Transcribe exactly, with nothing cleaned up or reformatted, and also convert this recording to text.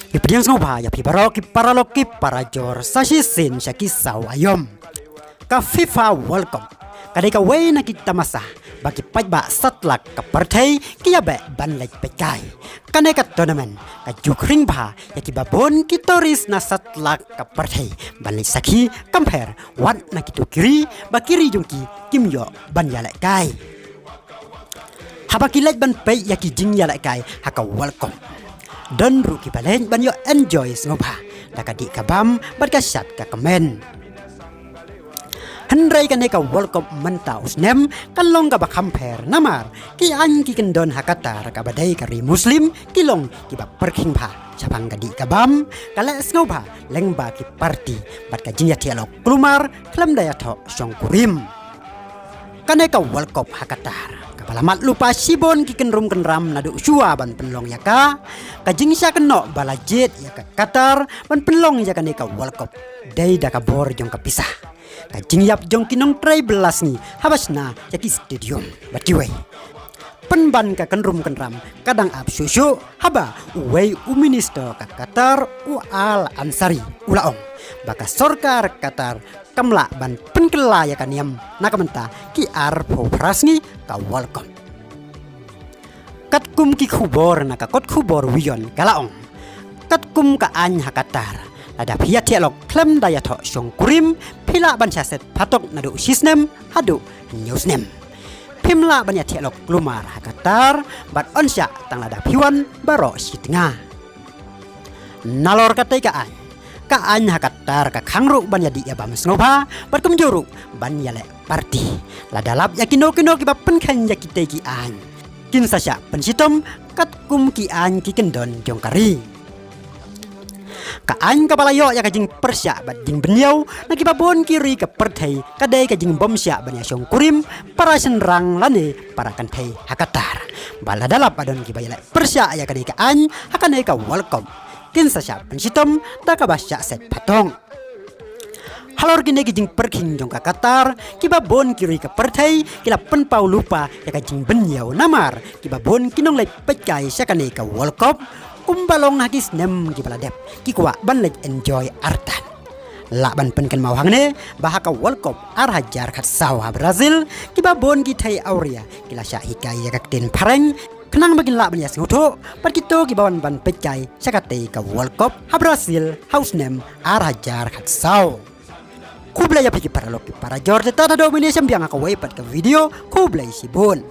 Ki pdiang sngewbha ïa phi baroh ki paralok ki parajor sa shisien sha ki saw aïom. Ka FIFA World Cup ka dei kawei na ki tamasa ba ki paidbah satlak ka pyrthei ki ïa beh ban leit peitkai. Kane ka tournament ka ju khring bha ïa ki babun ki tourist na satlak ka pyrthei ban leit sakhi, compare wat na kito ki ri ba ki ri jong ki kim ïoh ban ïalehkai. Haba ki leit ban peit ïa ki jingïalehkai ha ka World Cup, don ruh ki ba leit ban ïoh enjoy sngewbha da ka dih ka bam bad ka shad ka kmen. Hynrei kane ka World Cup mynta u snem kan long kaba kham pher namar ki aiñ ki kyndon ha Qatar kaba dei ka ri Muslim ki long kiba pyrkhing bha shaphang ka dih ka bam, ka leh sngewbha lyngba ki party bad ka jingïathiah lok kulmar khlem da ïathoh shongkurim. Kane ka World Cup ha Qatar kaba la mad lypa shibun ki kynrum kynram naduh shuwa ban pynlong ïa ka, ka jingshah kynnoh ba la jied ïa ka Qatar ban pynlong ïa kane ka World Cup dei da ka bor jong ka pisa, ka jingïap jong ki nongtrei bylla sngi haba shna ïa ki stadium bad kiwei. Pynban ka kynrum kynram ka dang ap shuh shuh haba uwei u minister ka Qatar, u Al Ansari, u la ong ba ka sorkar Qatar kam lah ban pynkylla ïa ka niam na ka bynta ki arphew phra sngi ka World Cup. Katkum ki khubor na ka kot khubor WION ka la ong, katkum ka aiñ ha Qatar, lada phi ïathiah lok khlem da ïathoh shongkurim, phi lah ban shah set phatok naduh shisnem haduh hynñiew snem. Phim lah ban ïathiah lok kulmar ha Qatar bad yn shah tang lada phi wan baroh shi tnga. Nalor katei ka aiñ, ka aiñ ha Qatar ka khang ruh ban ïadih ïabam sngewbha bad kumjuh ruh ban ïaleh party. Lada lap ïa kino kino kiba pynkheiñ ïa kitei ki aiñ, kin sa shah pynshitom katkum ki aiñ ki kyndon jong ka ri. Ka aiñ kaba la ïoh ïa ka jingpyrshah bad jingbynñiew na kiba bun ki ri ka pyrthei ka dei ka jingbymshah ban ïashongkurim para shynrang lane para kynthei ha Qatar. Bad lada lap ba don kiba ïaleh pyrshah ïa kane ka aiñ ha kane ka World Cup, kin sa shah pynshitom da kaba shah set phatok. Halor kine ki jingpyrkhing jong ka Qatar, kiba bun ki ri ka pyrthei ki la pynpaw lypa ïa ka jingbynñiew namar kiba bun ki nongleit peitkai sha kane ka World Cup, kumba long ha ki snem kiba la dep, ki kwah ban leit enjoy artat. Lah ban pynkynmaw hangne ba ha ka World Cup ar hajar khatsaw ha Brazil, kiba bun ki thei awria ki la shah hikai ïa ka ktien phareng khnang ba kin lah ban ïasngewthuh bad kito kiba wan ban peitkai sha katei ka World Cup ha Brazil ha u snem ar hajar khatsaw. Khublei ïa phi ki paralok ki parajor, te tad haduh mynne shim biang ha kawei pat ka video. Khublei shibun.